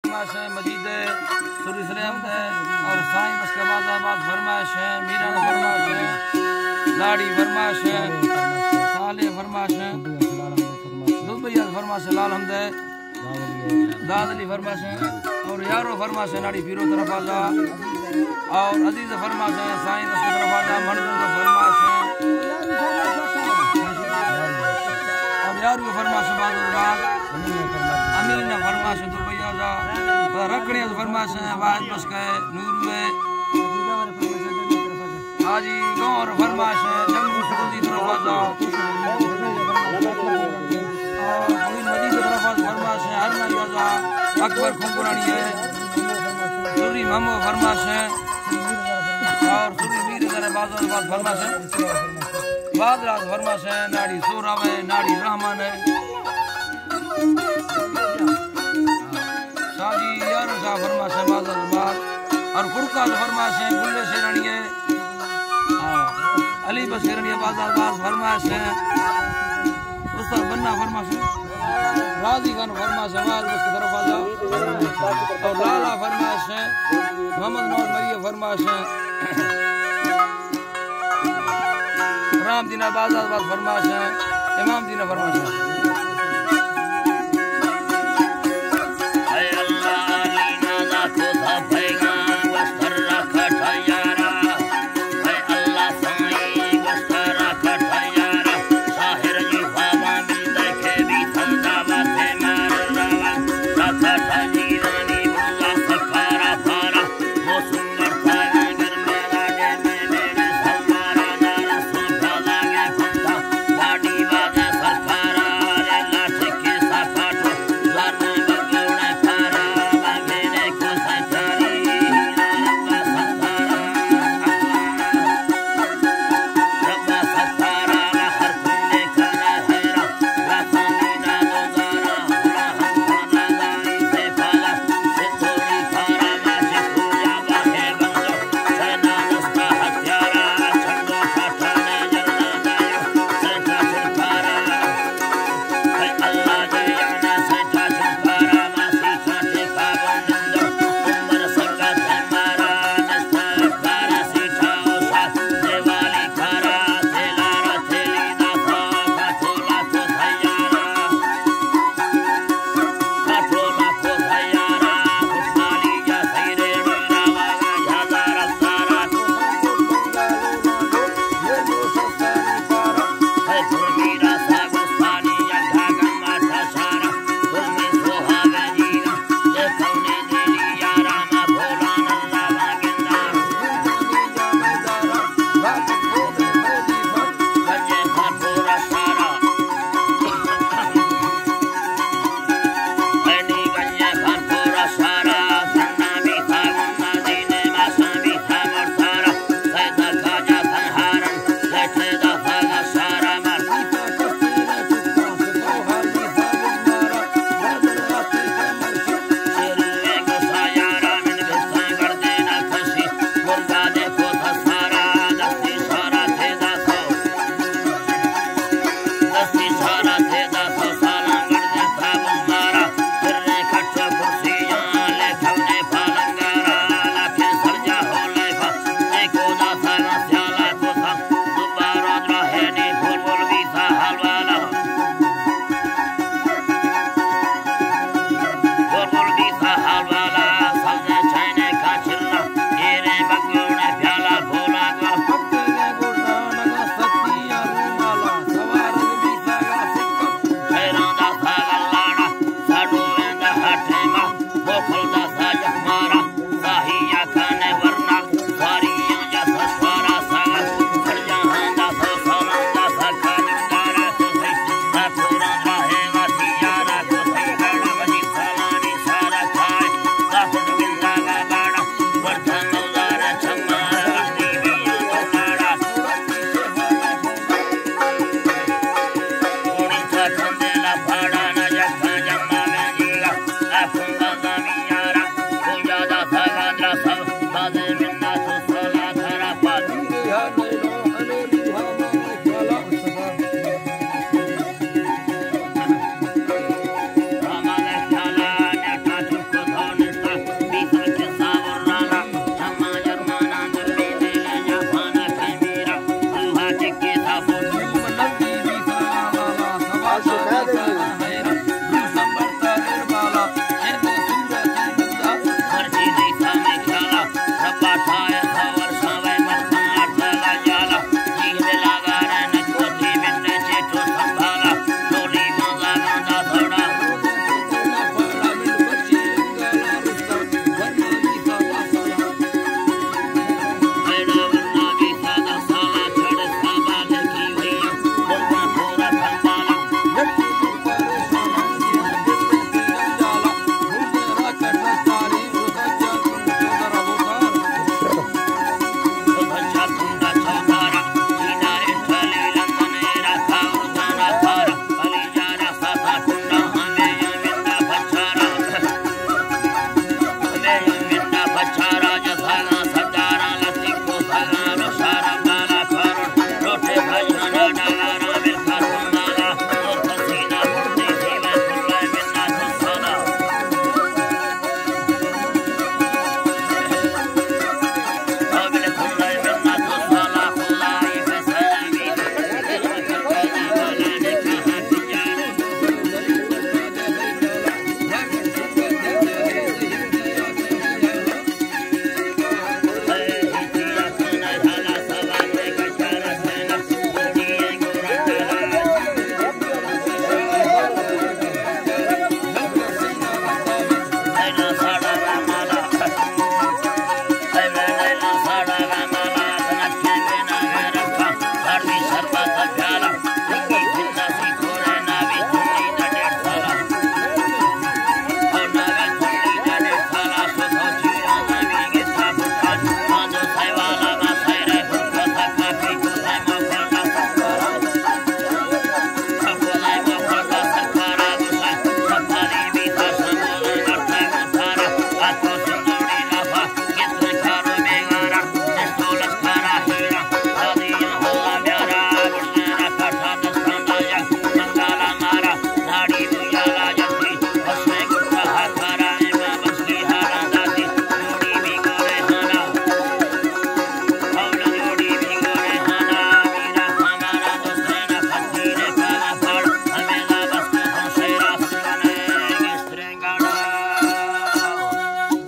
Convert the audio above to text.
فرمائش ہے، مجید ہے، سوری سلیم ہے، اور سائیں بس کے بعد آباد فرمائش ہے، میران فرمائش ہے، لاڑی فرمائش ہے، صالح فرمائش ہے، دبئی فرمائش ہے، لال حمد ہے، داد علی فرمائش ہے، اور یارو فرمائش ہے، ناڑی پیرو طرف آ جا، اور عزیز فرمائش ہے، سائیں بس کے طرف آ جا، منظور فرمائش ہے، اور یارو فرمائش ہے، بعد آباد امین فرمائش ہے، دبئی آ جا، رکھنے فرمائش ہے، واحد بس کے نور ہے۔ حاجی گور فرمائش ہے، جنگو سعودی طرف آ جا۔ اور کوئی مجید طرف آ فرمائش ہے، ہر نہ آ جا۔ اکبر کھنگرانی ہے، سری محمد فرمائش ہے، اور سری میر در بازار باز فرمائش ہے، بادراز فرمائش ہے، ناڑی سورا ہے، ناڑی رحمان ہے۔ شاہ جی یار شاہ فرمائش ہے، باز آباد۔ اور قرقاز فرمائش ہے، گلے شیرانی ہے۔ ہاں۔ علی بس شیرانی ہے، باز آباد فرمائش ہے۔ استاد بنا فرمائش ہے۔ راضی خان فرمائش ہے، باز بس کی طرف آ جا۔ اور لالا فرمائش ہے۔ محمد نواز مری فرمائش ہے۔ رام دینا باز آباد فرمائش ہے۔ امام دینا فرمائش ہے۔